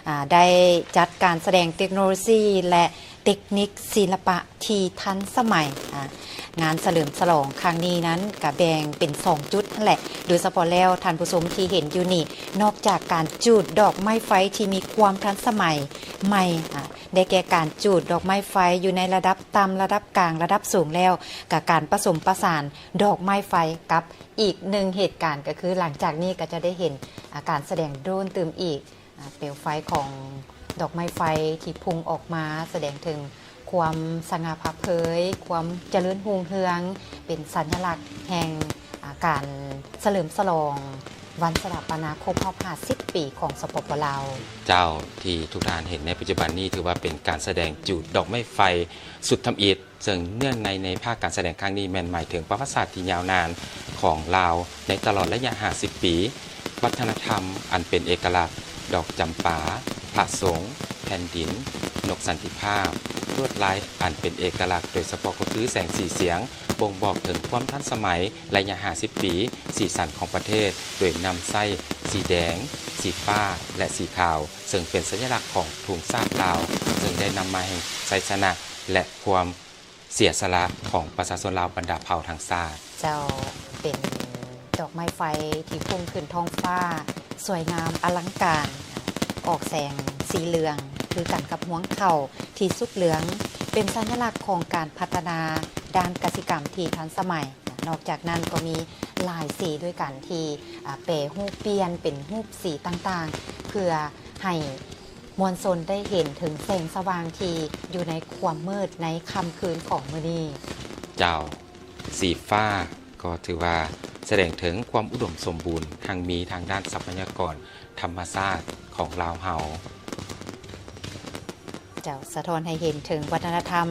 ອ່າ ໄດ້ຈັດການສະແດງເຕັກໂນໂລຊີ ແລະ ເຕັກນິກສິລະປະທີ່ທັນສະໄໝ. ອ່າ ງານສະເຫຼີມສະຫຼອງຄັ້ງນີ້ນັ້ນກະແບ່ງເປັນສອງຈຸດຫັ້ນແຫຼະ. ໂດຍສະເພາະແລ້ວທ່ານຜູ້ຊົມທີ່ເຫັນຢູ່ນີ້ ນອກຈາກການຈູດດອກໄມ້ໄຟທີ່ມີຄວາມທັນສະໄໝໃໝ່ ອ່າ ໄດ້ແກ່ການຈູດດອກໄມ້ໄຟຢູ່ໃນລະດັບຕ່ຳ, ລະດັບກາງ, ລະດັບສູງແລ້ວ ກະການປະສົມປະສານດອກໄມ້ໄຟກັບອີກໜຶ່ງເຫດການ ກະຄືຫຼັງຈາກນີ້ກະຈະໄດ້ເຫັນ ອ່າ ການສະແດງໂດຣນຕື່ມອີກ. ອ່າ ເປວໄຟຂອງດອກໄມ້ໄຟທີ່ພຸ່ງອອກມາ ສະແດງເຖິງຄວາມສະຫງ່າຜ່າເຜີຍ, ຄວາມຈະເລີນຮຸ່ງເຮືອງ, ເປັນສັນຍະລັກແຫ່ງ ອ່າ ການສະເຫຼີມສະຫຼອງວັນສະຖາປະນາຄົບຮອບຫ້າສິບປີຂອງ ສປປ ລາວ. ເຈົ້າ, ທີ່ທຸກທ່ານເຫັນໃນປັດຈຸບັນນີ້ ຖືວ່າເປັນການສະແດງຈູດດອກໄມ້ໄຟສຸດທຳອິດ. ເຊິ່ງເນື້ອໃນໃນພາກການສະແດງຄັ້ງນີ້ ແມ່ນໝາຍເຖິງປະຫວັດສາດທີ່ຍາວນານຂອງລາວໃນຕະຫຼອດໄລຍະຫ້າສິບປີ, ວັດທະນະທຳອັນເປັນເອກະລັກ, ດອກຈຳປາ, ພະສົງ, ແຜ່ນດິນ, ນົກສັນຕິພາບ, ລວດລາຍອັນເປັນເອກະລັກ, ໂດຍສະເພາະກໍຄືແສງສີສຽງ ບົ່ງບອກເຖິງຄວາມທັນສະໄໝໄລຍະຫ້າສິບປີ, ສີສັນຂອງປະເທດ ໂດຍນຳໃຊ້ສີແດງ, ສີຟ້າ ແລະ ສີຂາວ, ເຊິ່ງເປັນສັນຍະລັກຂອງທຸງຊາດລາວ, ເຊິ່ງໄດ້ນຳມາແຫ່ງໄຊຊະນະ ແລະ ຄວາມ ເສຍສະຫຼະຂອງປະຊາຊົນລາວບັນດາເຜົ່າທັງຊາດ. ເຈົ້າ, ເປັນດອກໄມ້ໄຟທີ່ພຸ່ງຂຶ້ນທ້ອງຟ້າ, ສວຍງາມອະລັງການ, ອອກແສງສີເຫຼືອງ ຄືກັນກັບຮວງເຂົ້າທີ່ສຸກເຫຼືອງ, ເປັນສັນຍະລັກຂອງການພັດທະນາດ້ານກະສິກຳທີ່ທັນສະໄໝ. ນອກຈາກນັ້ນກໍມີຫຼາຍສີດ້ວຍກັນທີ່ ອາ ແປຮູບປ່ຽນເປັນຮູບສີຕ່າງໆ ເພື່ອໃຫ້ ມວນຊົນໄດ້ເຫັນເຖິງແສງສະຫວ່າງທີ່ຢູ່ໃນຄວາມມືດໃນຄ່ຳຄືນຂອງມື້ນີ້. ເຈົ້າ, ສີຟ້າກໍຖືວ່າສະແດງເຖິງຄວາມອຸດົມສົມບູນຮັ່ງມີທາງດ້ານຊັບພະຍາກອນທຳມະຊາດຂອງລາວເຮົາ. ເຈົ້າ, ສະທ້ອນໃຫ້ເຫັນເຖິງວັດທະນະທຳ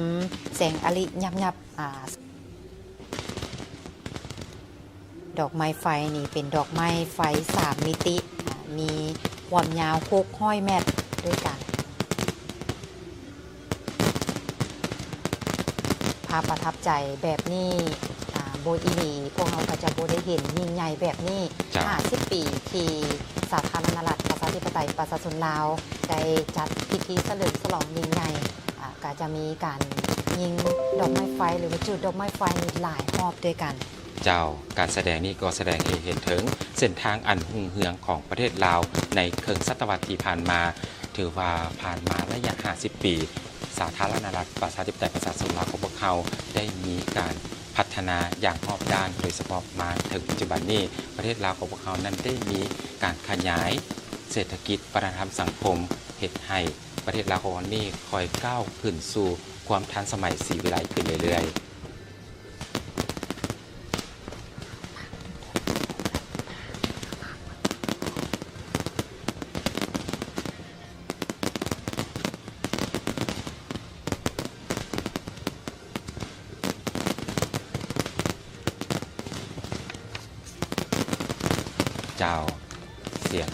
ແສງອາລິຍັບໆ ອາ ດອກໄມ້ໄຟນີ້ເປັນດອກໄມ້ໄຟສາມມິຕິ ອາ ມີຄວາມຍາວຫົກຮ້ອຍແມັດດ້ວຍກັນ. ພາບປະທັບໃຈແບບນີ້ ອາ ບໍ່ອີ່ຫຼີ ພວກເຮົາກໍຈະບໍ່ໄດ້ເຫັນຍິ່ງໃຫຍ່ແບບນີ້. ເຈົ້າ. ຫ້າສິບປີທີ່ສາທາລະນະລັດ ປະຊາທິປະໄຕ ປະຊາຊົນລາວ ໄດ້ຈັດພິທີສະເຫຼີມສະຫຼອງຍິ່ງໃຫຍ່ ອາ ກໍຈະມີການຍິງດອກໄມ້ໄຟ ຫຼືວ່າຈູດດອກໄມ້ໄຟນີ້ຫຼາຍຮອບດ້ວຍກັນ. ເຈົ້າ, ການສະແດງນີ້ກໍສະແດງໃຫ້ເຫັນເຖິງເສັ້ນທາງອັນຮຸ່ງເຮືອງຂອງປະເທດລາວໃນເຄິ່ງສະຕະວັດທີ່ຜ່ານມາ. ຖືວ່າຜ່ານມາໄລຍະຫ້າສິບປີ, ສາທາລະນະລັດ ປະຊາທິປະໄຕ ປະຊາຊົນລາວຂອງພວກເຮົາໄດ້ມີການພັດທະນາຢ່າງຮອບດ້ານ, ໂດຍສະເພາະມາເຖິງປັດຈຸບັນນີ້, ປະເທດລາວຂອງພວກເຮົານັ້ນໄດ້ມີການຂະຫຍາຍເສດຖະກິດ, ວັດທະນະທຳ, ສັງຄົມ, ເຮັດໃຫ້ປະເທດລາວຂອງເຮົານີ້ຄ່ອຍກ້າວຂຶ້ນສູ່ຄວາມທັນສະໄໝສີວິໄລຂຶ້ນເລື້ອຍໆ. ເຈົ້າ, ສຽງ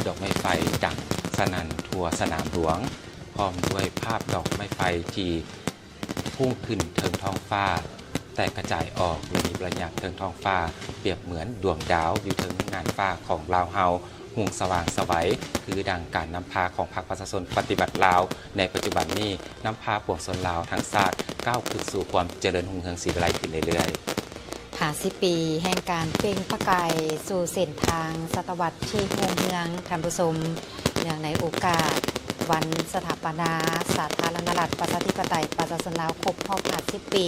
ດອກໄມ້ໄຟດັງສະໜັ່ນທົ່ວສະໜາມຫຼວງ, ພ້ອມດ້ວຍພາບດອກໄມ້ໄຟທີ່ ພຸ່ງຂຶ້ນເທິງທ້ອງຟ້າ, ແຕກກະຈາຍອອກ ແລະ ມີບລັນຍັກເທິງທ້ອງຟ້າ, ປຽບເໝືອນດວງດາວຢູ່ເທິງນ່ານຟ້າຂອງລາວເຮົາ, ຮຸ່ງສະຫວ່າງສະໄຫວ ຄືດັ່ງການນຳພາຂອງພັກປະຊາຊົນປະຕິວັດລາວໃນປັດຈຸບັນນີ້, ນຳພາປວງຊົນລາວທັງຊາດ ກ້າວຂຶ້ນສູ່ຄວາມຈະເລີນຮຸ່ງເຮືອງສີວິໄລຂຶ້ນເລື້ອຍໆ. ຫ້າສິບປີແຫ່ງການເປັ່ງປະກາຍສູ່ເສັ້ນທາງສະຕະວັດທີ່ຮຸ່ງເຮືອງ, ທ່ານຜູ້ຊົມ, ເນື່ອງໃນໂອກາດວັນສະຖາປະນາສາທາລະນະລັດ ປະຊາທິປະໄຕ ປະຊາຊົນລາວ ຄົບຮອບຫ້າສິບປີ,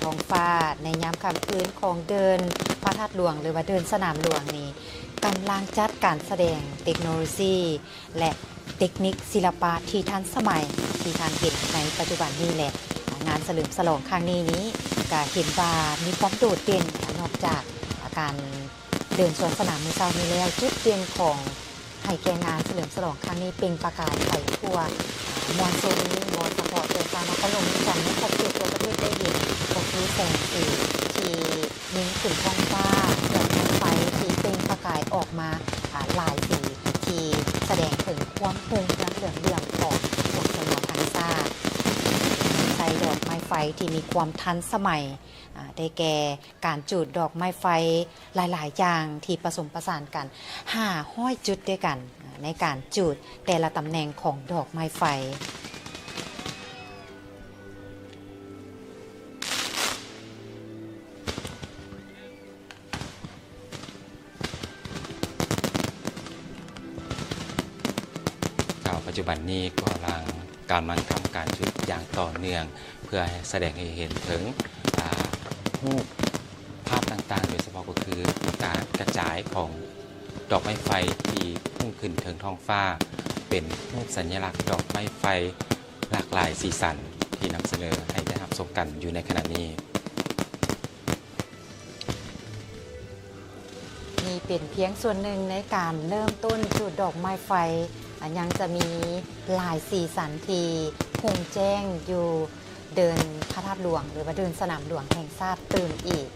ທ້ອງຟ້າໃນຍາມຄ່ຳຄືນຂອງເດືອນພະທາດຫຼວງ ຫຼືວ່າເດືອນສະໜາມຫຼວງນີ້ ກຳລັງຈັດການສະແດງເຕັກໂນໂລຊີ ແລະ ເຕັກນິກສິລະປະທີ່ທັນສະໄໝທີ່ທ່ານເຫັນໃນປັດຈຸບັນນີ້ແຫຼະ. ງານສະເຫຼີມສະຫຼອງຄັ້ງນີ້ນີ້ ກະເຫັນວ່າມີຄວາມໂດດເດັ່ນ, ນອກຈາກການເດີນສວນສະໜາມມື້ເຊົ້ານີ້ແລ້ວ, ຈຸດເດັ່ນຂອງ ໃຫ້ແກ່ງານສະເຫຼີມສະຫຼອງຄັ້ງນີ້ເປັ່ງປະກາຍໄປທົ່ວ ອາ ມວນຊົນ ບໍ່ສະເພາະແຕ່ຊາວນະຄອນຫຼວງວຽງຈັນ ໃນຂອບເຂດທົ່ວປະເທດໄດ້ເຫັນ ກໍຄືແສງສີທີ່ຍິງຂຶ້ນທ້ອງຟ້າ, ດອກໄມ້ໄຟທີ່ເປັ່ງປະກາຍອອກມາ ອາ ຫຼາຍສີ ທີ່ສະແດງເຖິງຄວາມຮຸ່ງເຮືອງເຫຼືອງເຫຼື້ອມຂອງປວງຊົນລາວທັງຊາດ. ໃສ່ດອກໄມ້ໄຟທີ່ມີຄວາມທັນສະໄໝ, ອາ, ໄດ້ແກ່ການຈູດດອກໄມ້ໄຟຫຼາຍໆຢ່າງທີ່ປະສົມປະສານກັນ ຫ້າຮ້ອຍຈຸດດ້ວຍກັນ, ອາ, ໃນການຈູດແຕ່ລະຕຳແໜ່ງຂອງດອກໄມ້ໄຟ. ເຈົ້າ, ປັດຈຸບັນນີ້ກໍກຳລັງທຳການຈູດຢ່າງຕໍ່ເນື່ອງ ເພື່ອສະແດງໃຫ້ເຫັນເຖິງ, ອາ, ຮູບພາບຕ່າງໆ, ໂດຍສະເພາະກໍຄືການກະຈາຍຂອງດອກໄມ້ໄຟທີ່ພຸ່ງຂຶ້ນເທິງທ້ອງຟ້າ ເປັນຮູບສັນຍະລັກດອກໄມ້ໄຟຫຼາກຫຼາຍສີສັນ ທີ່ນຳສະເໜີໃຫ້ໄດ້ຮັບຊົມກັນຢູ່ໃນຂະນະນີ້. ນີ້ເປັນພຽງສ່ວນໜຶ່ງໃນການເລີ່ມຕົ້ນຈູດດອກໄມ້ໄຟ, ອາ, ຍັງຈະມີຫຼາຍສີສັນທີ່ຮຸ່ງແຈ້ງຢູ່ເດີ່ນພະທາດຫຼວງ ຫຼືວ່າເດີ່ນສະໜາມຫຼວງແຫ່ງຊາດຕື່ມອີກ.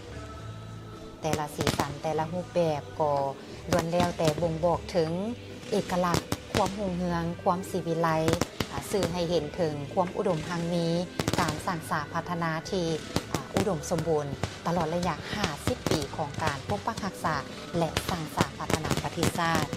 ແຕ່ລະສີສັນ, ແຕ່ລະຮູບແບບກໍລ້ວນແລ້ວແຕ່ບົ່ງບອກເຖິງເອກະລັກ, ຄວາມຮຸ່ງເຮືອງ, ຄວາມສີວິໄລ, ອາ, ສື່ໃຫ້ເຫັນເຖິງຄວາມອຸດົມຮັ່ງມີ, ການສ້າງສາພັດທະນາທີ່, ອາ, ອຸດົມສົມບູນ ຕະຫຼອດໄລຍະຫ້າສິບປີຂອງການປົກປັກຮັກສາ ແລະ ສ້າງສາພັດທະນາປະເທດຊາດ.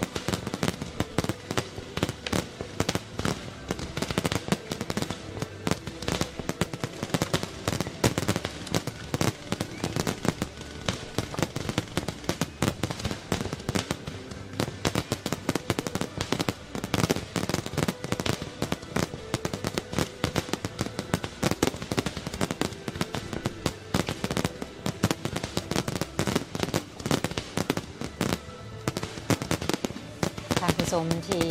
ທ່ານຜູ້ຊົມທີ່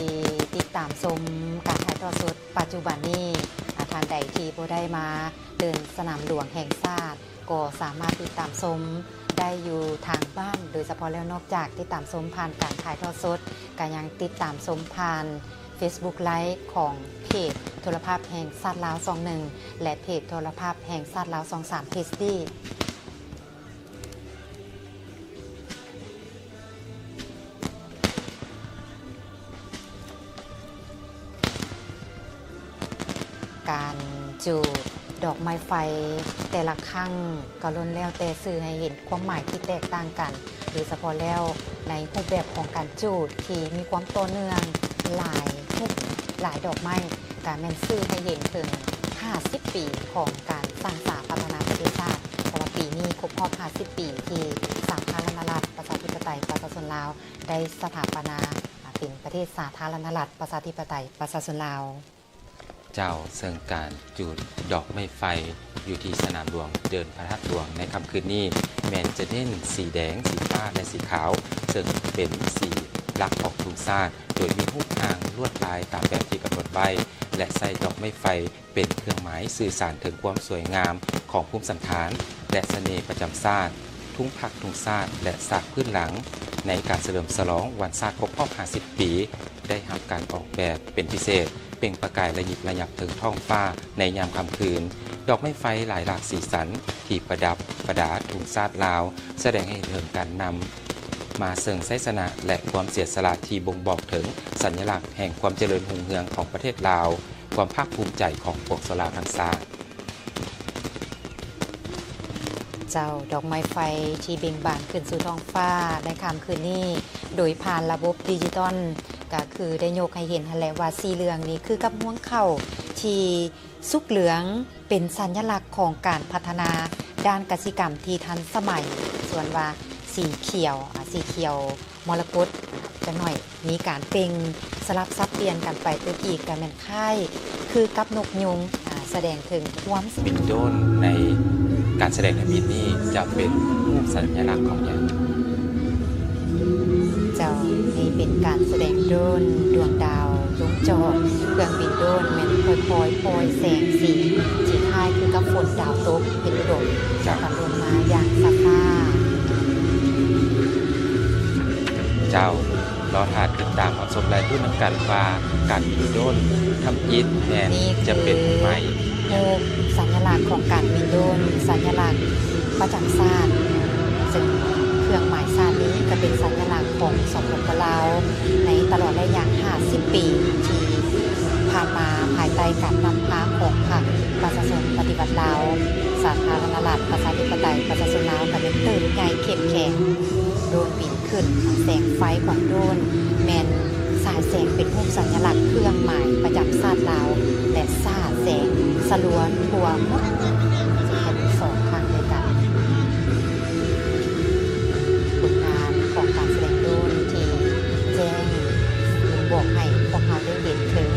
ຕິດຕາມຊົມການຖ່າຍທອດສົດປັດຈຸບັນນີ້, ອາ, ທ່ານໃດທີ່ບໍ່ໄດ້ມາເດີ່ນສະໜາມຫຼວງແຫ່ງຊາດ ກໍສາມາດຕິດຕາມຊົມໄດ້ຢູ່ທາງບ້ານ, ໂດຍສະເພາະແລ້ວນອກຈາກຕິດຕາມຊົມຜ່ານການຖ່າຍທອດສົດ, ກໍຍັງຕິດຕາມຊົມຜ່ານ Facebook Live ຂອງເພຈໂທລະພາບແຫ່ງຊາດລາວຊ່ອງໜຶ່ງ ແລະ ເພຈໂທລະພາບແຫ່ງຊາດລາວຊ່ອງສາມ ເອສ ດີ. ການຈູດດອກໄມ້ໄຟແຕ່ລະຄັ້ງກໍລ້ວນແລ້ວແຕ່ສື່ໃຫ້ເຫັນຄວາມໝາຍທີ່ແຕກຕ່າງກັນ, ໂດຍສະເພາະແລ້ວໃນຮູບແບບຂອງການຈູດທີ່ມີຄວາມຕໍ່ເນື່ອງຫຼາຍຮູບ, ຫຼາຍດອກໄມ້ ກະແມ່ນສື່ໃຫ້ເຫັນເຖິງຫ້າສິບປີຂອງການສ້າງສາພັດທະນາປະເທດຊາດ, ເພາະວ່າປີນີ້ຄົບຮອບຫ້າສິບປີທີ່ສາທາລະນະລັດ ປະຊາທິປະໄຕ ປະຊາຊົນລາວ ໄດ້ສະຖາປະນາເປັນປະເທດສາທາລະນະລັດ ປະຊາທິປະໄຕ ປະຊາຊົນລາວ. ເຈົ້າ, ເຊິ່ງການຈູດດອກໄມ້ໄຟຢູ່ທີ່ສະໜາມຫຼວງເດີ່ນພະທາດຫຼວງໃນຄ່ຳຄືນນີ້ ແມ່ນຈະເນັ້ນສີແດງ, ສີຟ້າ ແລະ ສີຂາວ, ເຊິ່ງເປັນສີຫຼັກຂອງທຸງຊາດ, ໂດຍມີຮູບຮ່າງລວດລາຍຕາມແບບທີ່ກຳນົດໄວ້ ແລະ ໃຊ້ດອກໄມ້ໄຟ ເປັນເຄື່ອງໝາຍສື່ສານເຖິງຄວາມສວຍງາມຂອງພູມສັນຖານ ແລະ ສະເໜ່ປະຈຳຊາດ, ທຸງພັກທຸງຊາດ ແລະ ສາກພື້ນຫຼັງ ໃນການສະເຫຼີມສະຫຼອງວັນຊາດຄົບຮອບຫ້າສິບປີ ໄດ້ຮັບການອອກແບບເປັນພິເສດ, ເປັ່ງປະກາຍລະຍິບລະຍັບເທິງທ້ອງຟ້າໃນຍາມຄ່ຳຄືນ. ດອກໄມ້ໄຟຫຼາຍຫຼາກສີສັນທີ່ປະດັບປະດາທຸງຊາດລາວ ສະແດງໃຫ້ເຫັນເຖິງການນຳມາເຊິ່ງໄຊຊະນະ ແລະ ຄວາມເສຍສະຫຼະທີ່ບົ່ງບອກເຖິງສັນຍະລັກແຫ່ງຄວາມຈະເລີນຮຸ່ງເຮືອງຂອງປະເທດລາວ. ຄວາມພາກພູມໃຈຂອງປວງຊົນລາວທັງຊາດ. ເຈົ້າ, ດອກໄມ້ໄຟທີ່ເບັ່ງບານຂຶ້ນສູ່ທ້ອງຟ້າໃນຄ່ຳຄືນນີ້ ໂດຍຜ່ານລະບົບດິຈິຕອນ ກະຄືໄດ້ຍົກໃຫ້ເຫັນຫັ້ນແຫຼະວ່າ ສີເຫຼືອງນີ້ຄືກັບຮວງເຂົ້າທີ່ສຸກເຫຼືອງ ເປັນສັນຍະລັກຂອງການພັດທະນາດ້ານກະສິກຳທີ່ທັນສະໄໝ, ສ່ວນວ່າສີຂຽວ, ອາ, ສີຂຽວ ມໍລະກົດ ຈັກໜ້ອຍມີການເປັ່ງສະຫຼັບສັບປ່ຽນກັນໄປຕື່ມອີກ ກໍແມ່ນຄ້າຍຄືກັບນົກຍຸງ ອາ ສະແດງເຖິງຄວາມ ບິນໂດຣນໃນການສະແດງທຳອິດນີ້ຈະເປັນຮູບສັນຍະລັກຂອງຫຍັງ? ເຈົ້າ, ນີ້ເປັນການສະແດງໂດຣນດວງດາວລົງຈອດ. ເຄື່ອງບິນໂດຣນແມ່ນຄ່ອຍໆປ່ອຍແສງສີທີ່ຄ້າຍຄືກັບຝົນດາວຕົກເປັນອຸດົມ ຈະກັນລົງມາຢ່າງຊ້າໆ. ເຈົ້າ, ລໍຖ້າຕິດຕາມຮັບຊົມ ແລະ ລຸ້ນນຳກັນວ່າການບິນໂດຣນທຳອິດແມ່ນຈະເປັນໄມ້. ຮູບສັນຍະລັກຂອງການບິນໂດຣນ, ສັນຍະລັກປະຈຳຊາດ, ເຊິ່ງເຄື່ອງໝາຍຊາດນີ້ກໍເປັນສັນຍະລັກຂອງ ສປປ ລາວ ໃນຕະຫຼອດໄລຍະຫ້າສິບປີທີ່ຜ່ານມາ, ພາຍໃຕ້ການນຳພາຂອງພັກປະຊາຊົນປະຕິ ລັດລາວ ສາທາລະນະລັດ ປະຊາທິປະໄຕ ປະຊາຊົນລາວ ກໍໄດ້ເຕີບໃຫຍ່ເຂັ້ມແຂງ. ໂດຣນບິນຂຶ້ນ, ແສງໄຟຂອງໂດຣນແມ່ນສາຍແສງເປັນຮູບສັນຍະລັກເຄື່ອງໝາຍປະຈຳຊາດລາວ ແລະ ສາດແສງສະລັວທົ່ວໝົດສອງຄັ້ງດ້ວຍກັນ. ຜົນງານຂອງການສະແດງໂດຣນທີ່ແຈ້ງບົ່ງບອກໃຫ້ພວກເຮົາໄດ້ເຫັນເຖິງ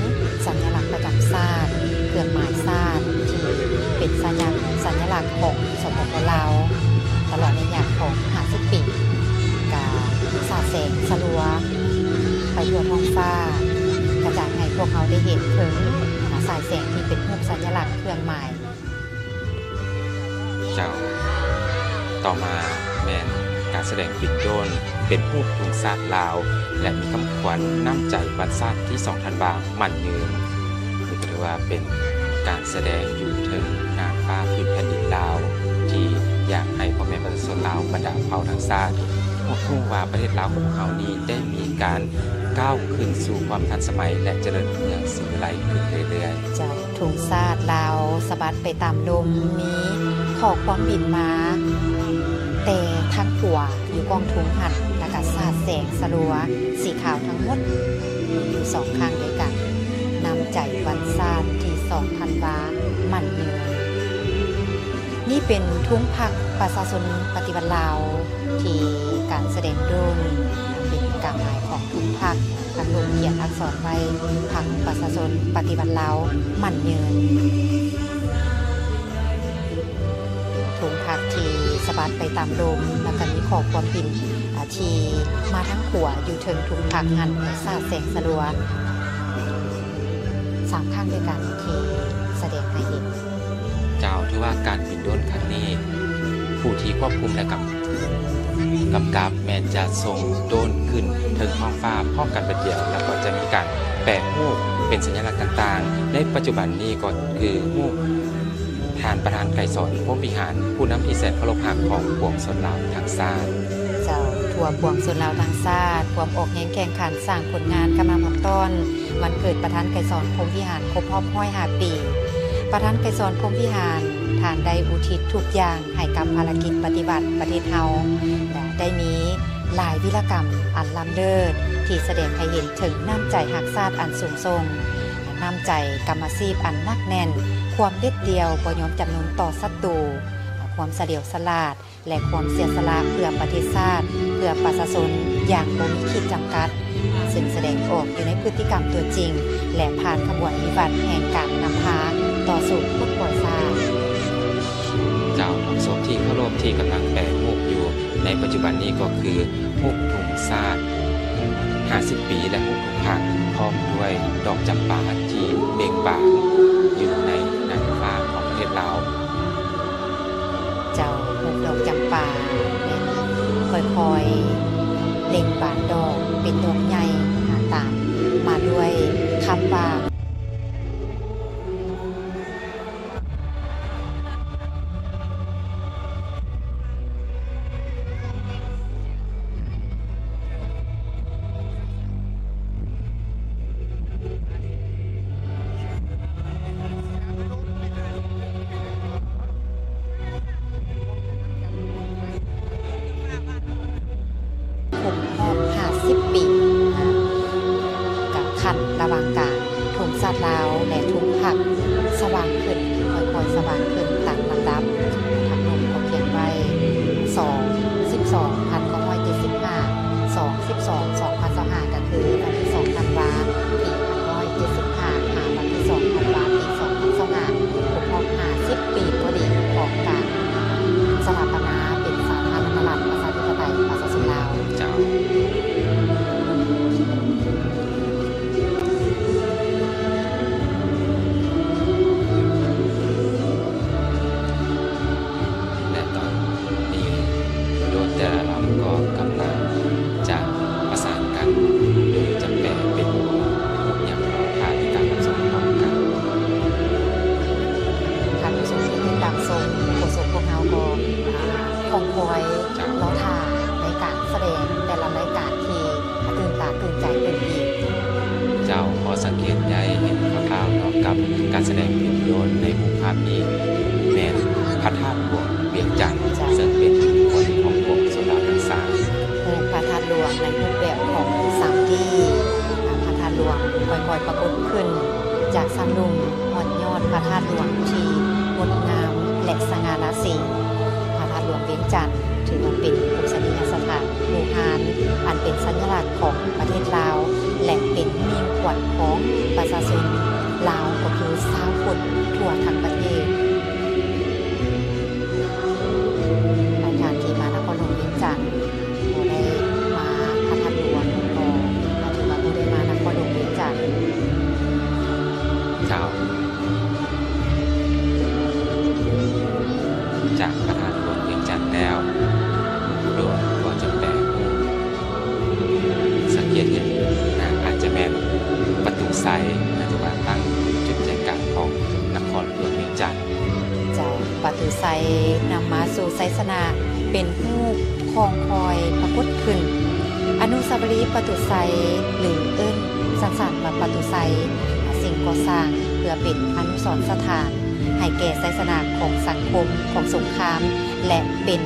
ສັນຍະລັກປະຈຳຊາດ, ເຄື່ອງໝາຍຊາດທີ່ເປັນສັນຍະ ສັນຍະລັກຂອງ ສປປ ລາວ ຕະຫຼອດໄລຍະຂອງຫ້າສິບປີ ກະສາດແສງສະລັວໄປທົ່ວທ້ອງຟ້າ, ກະຈາຍໃຫ້ພວກເຮົາໄດ້ເຫັນເຖິງສາຍແສງທີ່ເປັນຮູບສັນຍະລັກເຄື່ອງໝາຍ. ເຈົ້າ. ຕໍ່ມາແມ່ນການສະແດງບິນໂດຣນເປັນຮູບທຸງຊາດລາວ ແລະ ມີຄຳຂວັນນ້ຳໃຈວັນຊາດທີສອງທັນວາ ໝັ້ນຍືນ. ນີ້ກໍຖືວ່າເປັນການສະແດງຢູ່ເທິງນ່ານຟ້າພື້ນແຜ່ນດິນລາວ ທີ່ຢາກໃຫ້ພໍ່ແມ່ປະຊາຊົນລາວບັນດາເຜົ່າທັງຊາດ ຮູ້ວ່າປະເທດລາວຂອງເຮົານີ້ໄດ້ມີການກ້າວຂຶ້ນສູ່ຄວາມທັນສະໄໝ ແລະ ຈະເລີນຮຸ່ງເຮືອງສີວິໄລຂຶ້ນເລື້ອຍໆ. ເຈົ້າ. ທຸງຊາດລາວສະບັດໄປຕາມລົມ, ມີຂໍ້ຄວາມບິນມາແຕ່ທາງຂວາ ຢູ່ກ້ອງທຸງຫັ້ນ ແລ້ວກະສາດແສງສະລັວສີຂາວທັງໝົດຢູ່ສອງຄັ້ງດ້ວຍກັນ. ນ້ຳໃຈວັນຊາດທີສອງທັນວາ ໝັ້ນຍືນ. ນີ້ເປັນທຸງພັກປະຊາຊົນປະຕິວັດລາວ ທີ່ການສະແດງໂດຣນເປັນກາບໝາຍຂອງທຸງພັກ. ທາງລົມຂຽນອັກສອນໄວ້ ພັກປະຊາຊົນປະຕິວັດລາວ ໝັ້ນຍືນ. ທຸງພັກທີ່ສະບັດໄປຕາມລົມ ແລ້ວກໍມີຂໍ້ຄວາມບິນ ອາ ທີ່ມາທາງຂວາຢູ່ເທິງທຸງພັກຫັ້ນ ສາດແສງສະລັວສາມຄັ້ງດ້ວຍກັນທີ່ສະແດງໃຫ້ເຫັນ. ເຈົ້າ. ຖືວ່າການບິນໂດຣນຄັ້ງນີ້ ຜູ້ທີ່ຄວບຄຸມ ແລະ ກຳ ກຳກັບແມ່ນຈະສົ່ງໂດຣນຂຶ້ນເທິງທ້ອງຟ້າພ້ອມກັນບາດດຽວ ແລ້ວກໍຈະມີການແປຮູບເປັນສັນຍະລັກຕ່າງໆ. ໃນປັດຈຸບັນນີ້ກໍຄືຮູບທ່ານປະທານໄກສອນ ພົມວິຫານ ຜູ້ນຳທີ່ແສນເຄົາລົບຮັກຂອງປວງຊົນລາວທັງຊາດ. ເຈົ້າ. ທົ່ວປວງຊົນລາວທັງຊາດ ພວມອອກແຮງແຂ່ງຂັນສ້າງຜົນງານກະມາພັກຕ້ອນ ວັນເກີດປະທານໄກສອນ ພົມວິຫານ ຄົບຮອບຮ້ອຍຫ້າປີ. ປະທານໄກສອນ ພົມວິຫານ ທ່ານໄດ້ອຸທິດທຸກຢ່າງໃຫ້ກັບພາລະກິດປະຕິວັດປະເທດເຮົາ ແລະ ໄດ້ມີຫຼາຍວິລະກຳອັນລ້ຳເລີດ ທີ່ສະແດງໃຫ້ເຫັນເຖິງນ້ຳໃຈຮັກຊາດອັນສູງສົ່ງ, ນ້ຳໃຈກຳມະຊີບອັນໜັກແໜ້ນ, ຄວາມເດັດດ່ຽວບໍ່ຍອມຈຳນົນຕໍ່ສັດຕູ, ຄວາມສະຫຼຽວສະຫຼາດ ແລະ ຄວາມເສຍສະຫຼະເພື່ອປະເທດຊາດ, ເພື່ອປະຊາຊົນຢ່າງບໍ່ມີຂີດຈຳກັດ, ເຊິ່ງສະແດງອອກຢູ່ໃນພຶດຕິກຳຕົວຈິງ ແລະ ຜ່ານຂະບວນວິວັດແຫ່ງການນຳພາຕໍ່ສູ້ປົດປ່ອຍຊາດ. ເຈົ້າ. ຮູບສົບທີ່ເຄົາລົບທີ່ກຳລັງແປຮູບຢູ່ໃນປັດຈຸບັນນີ້ກໍຄືຮູບທຸງຊາດຫ້າສິບປີ ແລະ ຮູບທຸງພັກ ພ້ອມດ້ວຍດອກຈຳປາທີ່ເບັ່ງບານຢູ່ໃນນ່ານຟ້າຂອງປະເທດລາວ. ເຈົ້າ. ຮູບດອກຈຳປາແມ່ນຄ່ອຍໆເບັ່ງບານດອກເປັນດອກໃຫຍ່ ຕາມມາດ້ວຍຄຳວ່າ ຄົບຮອບຫ້າສິບປີ ກະຂັ້ນລະຫວ່າງການ ທຸງຊາດລາວ ແລະ ທຸງພັກສະຫວ່າງຂຶ້ນ, ຄ່ອຍໆສະຫວ່າງຂຶ້ນຕາມລຳດັບ. ທາງລົມກໍຂຽນໄວ້ ສອງ ສິບສອງ ພັນເກົ້າຮ້ອຍເຈັດສິບຫ້າ, ສອງ ສິບສອງ ສອງພັນຊາວຫ້າ ກໍຄືວັນທີສອງທັນວາ ປີພັນເກົ້າຮ້ອຍເຈັດສິບຫ້າ ຫາວັນທີສອງທັນວາ ປີສອງພັນຊາວຫ້າ ຄົບຮອບຫ້າສິບປີພໍດີຂອງການສະຖາປະນາເປັນສາທາລະນະລັດ ປະຊາທິປະໄຕ ປະຊາຊົນລາວ. ເຈົ້າ. ແລະ ຕອນນີ້ໂດຣນແຕ່ລະລຳກໍກຳລັງຈະປະສານກັນ ໂດຍຈະແປເປັນຮູບຫຍັງ ຖ້າຕິດຕາມຮັບຊົມພ້ອມກັນ. ທ່ານຜູ້ຊົມທີ່ຕິດຕາມຊົມ ໂຄສົກພວກເຮົາກໍ ອາ ຄອງຄອຍ ເຈົ້າ ລໍຖ້າໃນການສະແດງແຕ່ລະລາຍການທີ່ຕື່ນຕາຕື່ນໃຈຕື່ນອີກ. ເຈົ້າ. ພໍສັງເກດໄດ້ເຫັນຄ່າວໆເນາະ ກັບການສະແດງພາບຍົນໃນຮູບພາບນີ້. ແມ່ນພະທາດຫຼວງວຽງຈັນ ເຈົ້າ ເຊິ່ງເປັນອິດທິພົນຂອງພວກຊົນລາວທັງສາມ. ຮູບພະທາດຫຼວງໃນຮູບແບບຂອງ ສາມດີ ພະທາດຫຼວງຄ່ອຍໆປາກົດຂຶ້ນຈາກຊັ້ນລຸ່ມຮອດຍອດພະທາດຫຼວງທີ່ງົດງາມ ແລະ ສະຫງ່າລາສີ. ພະທາດຫຼວງວຽງຈັນ ຖືວ່າເປັນປູຊະນີຍະສະຖານບູຮານ ອັນເປັນສັນຍະລັກຂອງປະເທດລາວ ແລະ ເປັນມິ່ງຂວັນຂອງປະຊາຊົນລາວ ກໍຄືຊາວພຸດທົ່ວທັງປະເທດ. ໃນທ່ານທີ່ມານະຄອນຫຼວງວຽງຈັນ ບໍ່ໄດ້ມາພະທາດຫຼວງ ກໍອາດຈະວ່າບໍ່ໄດ້ມານະຄອນຫຼວງວຽງຈັນ. ເຈົ້າ. ຈາກພະທາດຫຼວງວຽງຈັນແລ້ວ ໂດຍກໍຈະແປຮູບ ສັງເກດເຫັນນາ ອາດຈະແມ່ນປະຕູໄຊ ຫຼືວ່າຕັ້ງຢູ່ຈຸດໃຈກາງຂອງນະຄອນຫຼວງວຽງຈັນ. ເຈົ້າ, ປະຕູໄຊນຳມາສູ່ໄຊຊະນະ ເປັນຮູບຄອງຄອຍປາກົດຂຶ້ນ. ອະນຸສາວະລີປະຕູໄຊ ຫຼື ເອີ້ນສັ້ນໆວ່າປະຕູໄຊ, ສິ່ງກໍ່ສ້າງເພື່ອເປັນອະນຸສອນສະຖານໃຫ້ແກ່ໄຊຊະນະຂອງສັງຄົມຂອງສົງຄາມ ແລະ ເປັນ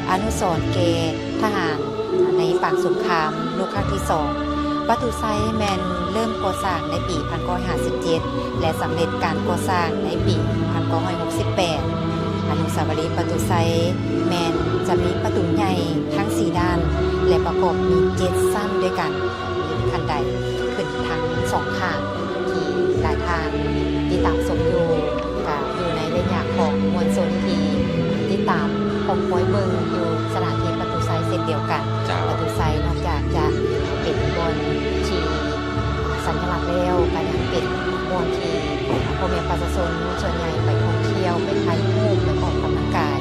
ອະນຸສອນແກ່ທະຫານ ໃນປາງສົງຄາມໂລກຄັ້ງທີສອງ. ປະຕູໄຊແມ່ນເລີ່ມກໍ່ສ້າງໃນປີພັນເກົ້າຮ້ອຍຫ້າສິບເຈັດ ແລະ ສຳເລັດການກໍ່ສ້າງໃນປີພັນເກົ້າຮ້ອຍຫົກສິບແປດ. ອະນຸສາວະລີປະຕູໄຊແມ່ນຈະມີປະຕູໃຫຍ່ທັງສີ່ດ້ານ ແລະ ປະກອບມີເຈັດຊັ້ນດ້ວຍກັນ, ມີຂັ້ນໄດຂຶ້ນທັງສອງຂ້າງ ທີ່ຫຼາຍທ່ານຕິດຕາມຊົມຢູ່ ກະຢູ່ໃນໄລຍະຂອງມວນຊົນທີ່ຕິດຕາມຄອງຄອຍເບິ່ງຢູ່ສະຖານທີ່ປະຕູໄຊເຊັ່ນດຽວກັນ. ເຈົ້າ. ປະຕູໄຊນອກຈາກຈະເປັນບ່ອນທີ່ສັນຍະລັກແລ້ວ ກະຍັງເປັນບ່ອນທີ່ພໍ່ແມ່ປະຊາຊົນສ່ວນໃຫຍ່ໄປທ່ອງທ່ຽວ ໄປຖ່າຍຮູບ ໄປອອກກຳລັງກາຍ.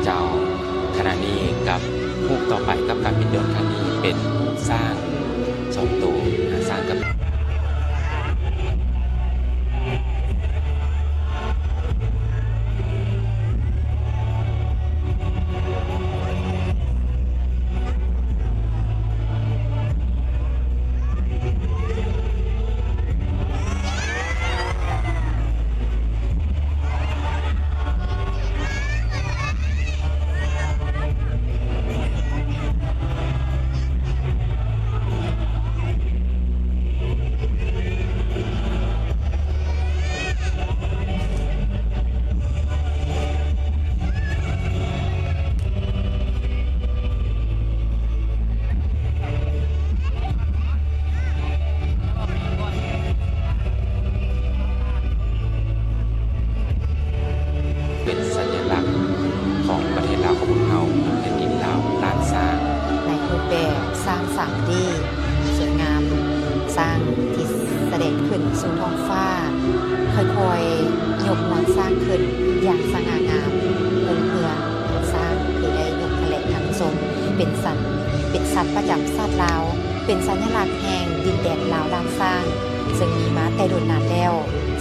ເຈົ້າ. ຂະນະນີ້ກັບຮູບຕໍ່ໄປກັບການບິນໂດຣນຄັ້ງນີ້ເປັນຮູບຊ້າງສອງໂຕ, ຊ້າງກັບ ເປັນສັນຍະລັກຂອງປະເທດລາວຂອງພວກເຮົາ, ແຜ່ນດິນລາວລ້ານຊ້າງ. ໃນຮູບແບບຊ້າງສາມດີ ສວຍງາມ, ຊ້າງທີ່ສະແດງຂຶ້ນສູ່ທ້ອງຟ້າ, ຄ່ອຍໆຍົກງວງຊ້າງຂຶ້ນຢ່າງສະຫງ່າງາມ, ໂຮງເຮືອນຊ້າງທີ່ໄດ້ຍົກຂະແຫຼງທັງຊົມ ເປັນສັນ ເປັນສັດປະຈຳຊາດລາວ, ເປັນສັນຍະລັກແຫ່ງດິນແດນລາວລ້ານຊ້າງ ເຊິ່ງມີມາແຕ່ດົນນານແລ້ວ.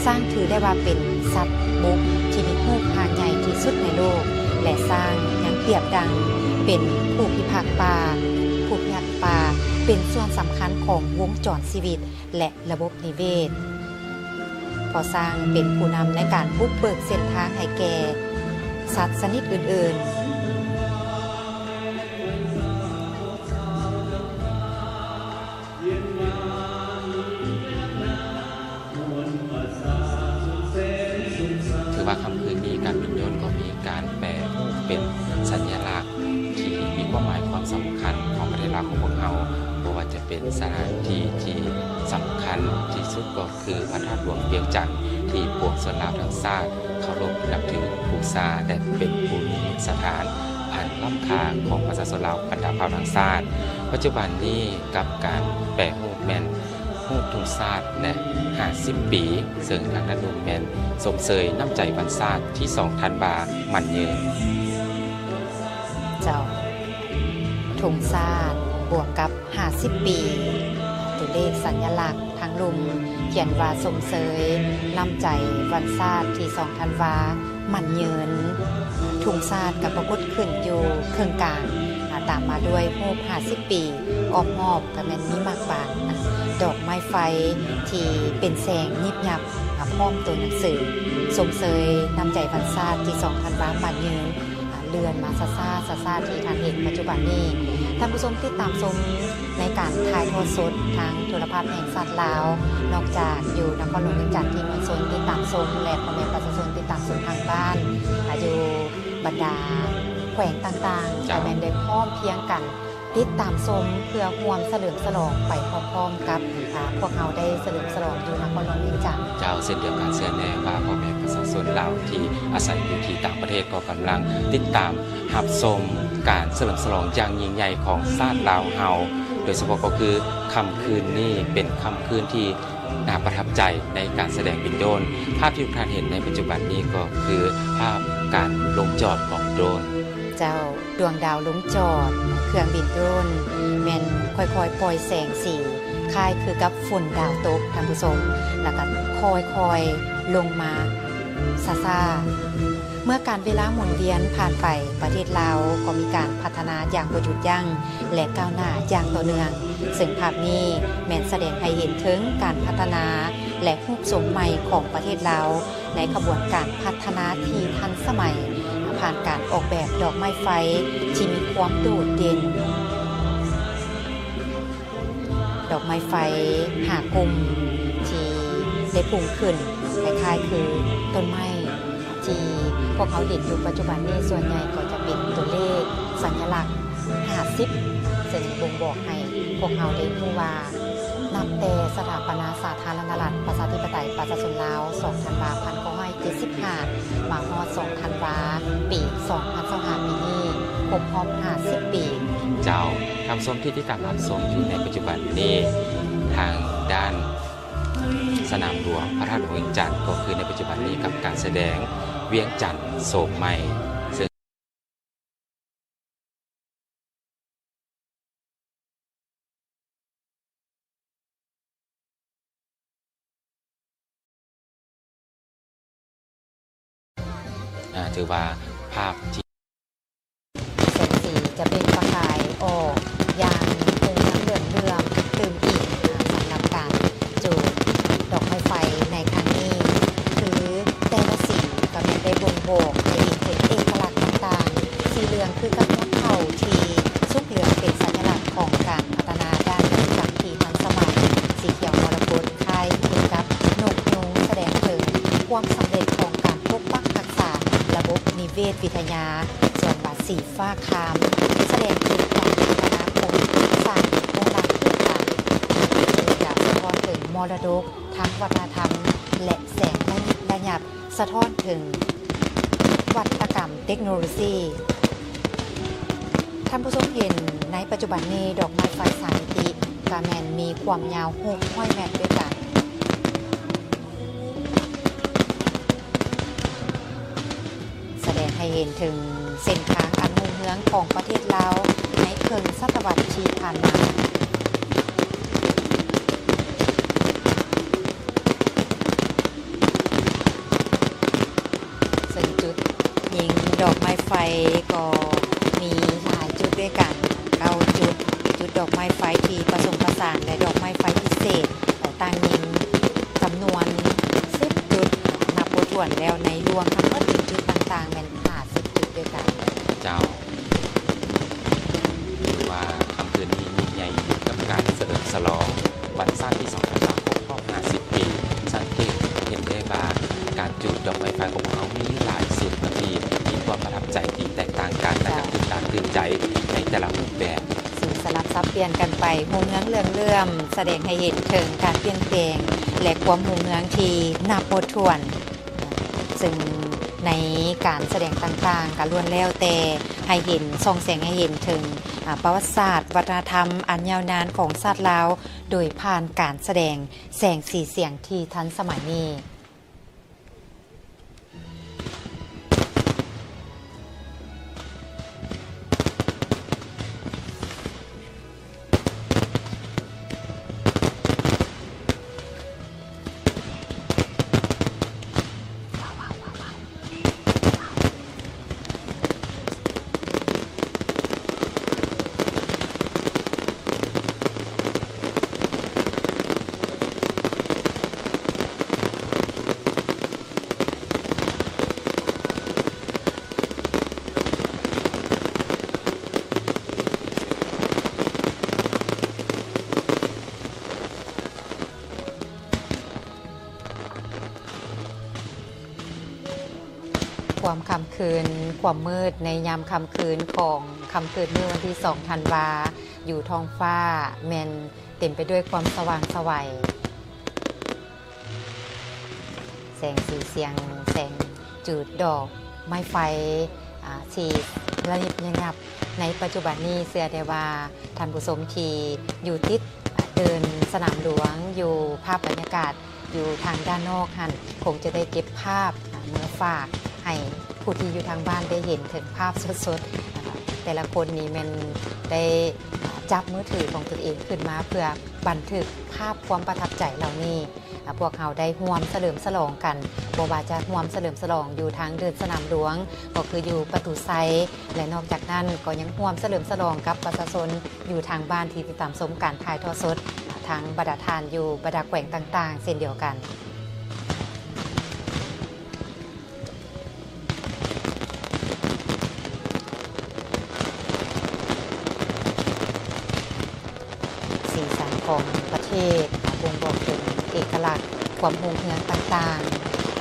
ຊ້າງຖືໄດ້ວ່າເປັນສັດບົກທີ່ມີຮູບຮ່າງໃຫຍ່ທີ່ສຸດໃນໂລກ ແລະ ຊ້າງຍັງປຽບດັ່ງເປັນຜູ້ພິພາກປ່າ, ຜູ້ພິພາກປ່າເປັນສ່ວນສຳຄັນຂອງວົງຈອນຊີວິດ ແລະ ລະບົບນິເວດ, ເພາະຊ້າງເປັນຜູ້ນຳໃນການບຸກເບີກເສັ້ນທາງໃຫ້ແກ່ສັດຊະນິດອື່ນໆ. ຖືວ່າຄ່ຳຄືນນີ້ ການບິນໂດຣນກໍມີການແປຮູບເປັນສັນຍະລັກທີ່ມີຄວາມໝາຍຄວາມສຳຄັນຂອງປະເທດລາວຂອງພວກເຮົາ, ບໍ່ວ່າຈະເປັນສະຖານທີ່ທີ່ສຳຄັນທີ່ສຸດກໍຄືພະທາດຫຼວງວຽງຈັນ ທີ່ປວງຊົນລາວທັງຊາດເຄົາລົບນັບຖືບູຊາ ແລະ ເປັນພູນິມິດສະຖານອັນລ້ຳຄ່າຂອງປະຊາຊົນລາວບັນດາເຜົ່າທັງຊາດ. ປັດຈຸບັນນີ້ ກັບການແປຮູບແມ່ນຮູບທຸງຊາດ ແລະ ຫ້າສິບປີ ເຊິ່ງທາງດ້ານໜຶ່ງແມ່ນຊົມເຊີຍນ້ຳໃຈວັນຊາດທີສອງທັນວາໝັ້ນຍືນ. ເຈົ້າ, ທຸງຊາດບວກກັບຫ້າສິບປີ, ຕົວເລກສັນຍະລັກທາງລຸ່ມຂຽນວ່າຊົມເຊີຍນ້ຳໃຈວັນຊາດທີສອງທັນວາ ໝັ້ນຍືນ. ທຸງຊາດກໍປາກົດຂຶ້ນຢູ່ເຄິ່ງກາງ, ອາ, ຕາມມາດ້ວຍຮູບຫ້າສິບປີ, ອ້ອມຮອບກໍແມ່ນມີໝາກບານ, ອາ, ເຂ ດອກໄມ້ໄຟທີ່ເປັນແສງຍິບຍັບ ອາ ພ້ອມໂຕໜັງສື ຊົມເຊີຍນ້ຳໃຈວັນຊາດທີສອງທັນວາໝັ້ນຍືນ ອາ ເລື່ອນມາຊ້າໆ ຊ້າໆ ທີ່ທ່ານເຫັນປັດຈຸບັນນີ້. ທ່ານຜູ້ຊົມຕິດຕາມຊົມໃນການຖ່າຍທອດສົດທາງໂທລະພາບແຫ່ງຊາດລາວ, ນອກຈາກຢູ່ນະຄອນຫຼວງວຽງຈັນທີ່ມວນຊົນຕິດຕາມຊົມ ແລະ ພໍ່ແມ່ປະຊາຊົນຕິດຕາມຊົມທາງບ້ານ ອາ ຢູ່ບັນດາແຂວງຕ່າງໆ ເຈົ້າ ກໍແມ່ນໄດ້ພ້ອມພຽງກັນ ຕິດຕາມຊົມເພື່ອຮ່ວມສະເຫຼີມສະຫຼອງໄປພ້ອມໆກັບ ອາ ພວກເຮົາໄດ້ສະເຫຼີມສະຫຼອງຢູ່ນະຄອນຫຼວງວຽງຈັນ. ເຈົ້າ, ເຊັ່ນດຽວກັນ ເຊື່ອແນ່ວ່າພໍ່ແມ່ປະຊາຊົນລາວທີ່ອາໄສຢູ່ທີ່ຕ່າງປະເທດກໍກຳລັງຕິດຕາມຮັບຊົມການສະເຫຼີມສະຫຼອງຢ່າງຍິ່ງໃຫຍ່ຂອງຊາດລາວເຮົາ, ໂດຍສະເພາະກໍຄືຄ່ຳຄືນນີ້ເປັນຄ່ຳຄືນທີ່ໜ້າປະທັບໃຈໃນການສະແດງບິນໂດຣນ. ພາບທີ່ທຸກທ່ານເຫັນໃນປັດຈຸບັນນີ້ກໍຄືພາບການລົງຈອດຂອງໂດຣນ. ເຈົ້າ. ດວງດາວລົງຈອດ, ເຄື່ອງບິນໂດຣນແມ່ນຄ່ອຍໆປ່ອຍແສງສີ ຄ້າຍຄືກັບຝົນດາວຕົກ, ທ່ານຜູ້ຊົມ, ແລ້ວກໍຄ່ອຍໆລົງມາຊ້າໆ. ເມື່ອການເວລາໝູນວຽນຜ່ານໄປ, ປະເທດລາວກໍມີການພັດທະນາຢ່າງບໍ່ຢຸດຢັ້ງ ແລະ ກ້າວໜ້າຢ່າງຕໍ່ເນື່ອງ, ເຊິ່ງພາບນີ້ແມ່ນສະແດງໃຫ້ເຫັນເຖິງການພັດທະນາ ແລະ ຮູບຊົມໃໝ່ຂອງປະເທດລາວ ໃນຂະບວນການພັດທະນາທີ່ທັນສະໄໝ, ຜ່ານການອອກແບບດອກໄມ້ໄຟທີ່ມີຄວາມໂດດເດັ່ນ, ດອກໄມ້ໄຟຫ້າກຸ່ມທີ່ໄດ້ພຸ່ງຂຶ້ນ ຄ້າຍໆຄືຕົ້ນໄມ້ທີ່ພວກເຮົາເຫັນຢູ່ປັດຈຸບັນນີ້, ສ່ວນໃຫຍ່ກໍຈະເປັນຕົວເລກ, ສັນຍະລັກ ຫ້າສິບ ເຊິ່ງບົ່ງບອກໃຫ້ພວກເຮົາໄດ້ຮູ້ວ່າ ນັບແຕ່ສະຖາປະນາສາທາລະນະລັດ ປະຊາທິປະໄຕ ປະຊາຊົນລາວ ສອງທັນວາ ພັນເກົ້າຮ້ອຍເຈັດສິບຫ້າ ມາຮອດ ສອງທັນວາ ປີສອງພັນຊາວຫ້າ ປີນີ້ ຄົບຮອບ ຫ້າສິບ ປີ. ເຈົ້າ, ທ່ານຜູ້ຊົມທີ່ຕິດຕາມຮັບຊົມຢູ່ໃນປັດຈຸບັນນີ້ ທາງດ້ານສະໜາມຫຼວງພະທາດຫຼວງວຽງຈັນ ກໍຄືໃນປັດຈຸບັນນີ້ກັບການສະແດງວຽງຈັນໂສມໃໝ່ ເຊິ່ງ ອາ ຖືວ່າພາບທີ່ ແສງສີຈະເປັ່ງປະກາຍອອກຢ່າງເປັນນ້ຳເຫຼືອງເຫຼືອມຕື່ມອີກ ສຳລັບການຈູດດອກໄມ້ໄຟໃນຄັ້ງນີ້ ຄືແຕ່ລະສີກໍແມ່ນໄດ້ບົ່ງບອກໃຫ້ເຫັນເຖິງເອກະລັກຕ່າງໆ. ສີເຫຼືອງຄືກັບຫົວເຂົ້າທີ່ສຸກເຫຼືອງເປັນສັນຍະລັກຂອງການພັດທະນາດ້ານນວັດກຳທີ່ທັນສະໄໝ, ສີຂຽວມໍລະກົດຄ້າຍຄືກັບນົກຍູງ ສະແດງເຖິງຄວາມສຳເລັດຂອງການປົກປັກຮັກສາລະບົບນິເວດວິທະຍາ, ສ່ວນວ່າສີ ຟ້າຄາມ ສະແດງເຖິງການພັດທະນາໂຄງສ້າງໂຄງລ່າງພື້ນຖານ, ເຊິ່ງຈະສະທ້ອນເຖິງມໍລະດົກທາງວັດທະນະທຳ ແລະ ແສງລະຍິບລະຍັບສະທ້ອນເຖິງວັດຕະກຳເຕັກໂນໂລຊີ. ທ່ານຜູ້ຊົມເຫັນໃນປັດຈຸບັນນີ້ ດອກໄມ້ໄຟສາມມິຕິກະແມ່ນມີຄວາມຍາວຫົກຮ້ອຍແມັດດ້ວຍກັນ. ສະແດງໃຫ້ເຫັນເຖິງເສັ້ນທາງອັນຮຸ່ງເຮືອງຂອງປະເທດລາວໃນເຄິ່ງສະຕະວັດທີ່ຜ່ານມາ. ເຊິ່ງຈຸດຍິງດອກໄມ້ໄຟກໍມີຫຼາຍຈຸດດ້ວຍກັນ ເກົ້າຈຸດ, ຈຸດດອກໄມ້ໄຟທີ່ປະສົມປະສານ ແລະ ດອກໄມ້ໄຟພິເສດ ແລະ ຕັ້ງຍິງຈຳນວນສິບຈຸດ ນັບບໍ່ຖ້ວນແລ້ວ, ໃນລວມທັງໝົດຈຸດຕ່າງໆແມ່ນຫ້າສິບຈຸດດ້ວຍກັນ. ເຈົ້າ ຖືວ່າຄ່ຳຄືນນີ້ຍິ່ງໃຫຍ່ກັບການສະເຫຼີມສະຫຼອງວັນຊາດທີສອງທັນວາຄົບຮອບຫ້າສິບປີ. ສັງເກດເຫັນໄດ້ວ່າການຈູດດອກໄມ້ໄຟຂອງພວກເຮົາມີຫຼາຍຊຸດທີ່ມີຄວາມປະທັບໃຈທີ່ແຕກຕ່າງກັນ ແລະ ກໍຕື່ນຕາຕື່ນໃຈໃນແຕ່ລະຮູບແບບ. ເຊິ່ງສະຫຼັບສັບປ່ຽນກັນໄປ ຮຸ່ງເຮືອງເຫຼືອງເຫຼື້ອມ ສະແດງໃຫ້ເຫັນເຖິງການປ່ຽນແປງ ແລະ ຄວາມຮຸ່ງເຮືອງທີ່ນັບບໍ່ຖ້ວນ, ເຊິ່ງໃນການສະແດງຕ່າງໆ ກໍລ້ວນແລ້ວແຕ່ໃຫ້ເຫັນ ສ່ອງແສງໃຫ້ເຫັນເຖິງ ອາ ປະຫວັດສາດ ວັດທະນະທຳອັນຍາວນານຂອງຊາດລາວ ໂດຍຜ່ານການສະແດງແສງສີສຽງທີ່ທັນສະໄໝນີ້. ເ ຄວາມຄ່ຳຄືນ ຄວາມມືດໃນຍາມຄ່ຳຄືນຂອງຄ່ຳຄືນມື້ວັນທີສອງທັນວາ ຢູ່ທ້ອງຟ້າແມ່ນເຕັມໄປດ້ວຍຄວາມສະຫວ່າງໄສວ. ແສງສີສຽງ ແສງຈູດດອກໄມ້ໄຟ ອາ ທີ່ລະຍິບລະຍັບໃນປັດຈຸບັນນີ້ ເຊື່ອໄດ້ວ່າທ່ານຜູ້ຊົມທີ່ຢູ່ຕິດ ອາ ເດີ່ນສະໜາມຫຼວງ ຢູ່ພາບບັນຍາກາດຢູ່ທາງດ້ານນອກຫັ້ນ ຄົງຈະໄດ້ເກັບພາບ ອາ ເມືອຝາກໃຫ້ຜູ້ທີ່ຢູ່ທາງບ້ານໄດ້ເຫັນເຖິງພາບສົດໆ ອາ ແຕ່ລະຄົນນີ້ແມ່ນໄດ້ ອາ ຈັບມືຖືຂອງຕົນເອງຂຶ້ນມາ ເພື່ອບັນທຶກພາບຄວາມປະທັບໃຈເຫຼົ່ານີ້. ອາ ພວກເຮົາໄດ້ຮ່ວມສະເຫຼີມສະຫຼອງກັນ ບໍ່ວ່າຈະຮ່ວມສະເຫຼີມສະຫຼອງຢູ່ທາງເດີ່ນສະໜາມຫຼວງ ກໍຄືຢູ່ປະຕູໄຊ ແລະ ນອກຈາກນັ້ນກໍຍັງຮ່ວມສະເຫຼີມສະຫຼອງກັບປະຊາຊົນຢູ່ທາງບ້ານທີ່ຕິດຕາມຊົມການຖ່າຍທອດສົດ ອາ ທາງບັນດາທ່ານຢູ່ບັນດາແຂວງຕ່າງໆ ເຊັ່ນດຽວກັນ. ສີສັນຂອງປະເທດ ອ່າ ບົ່ງບອກເຖິງເອກະລັກ ຄວາມຮຸ່ງເຮືອງຕ່າງ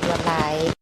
ໆ ລວດລາຍ.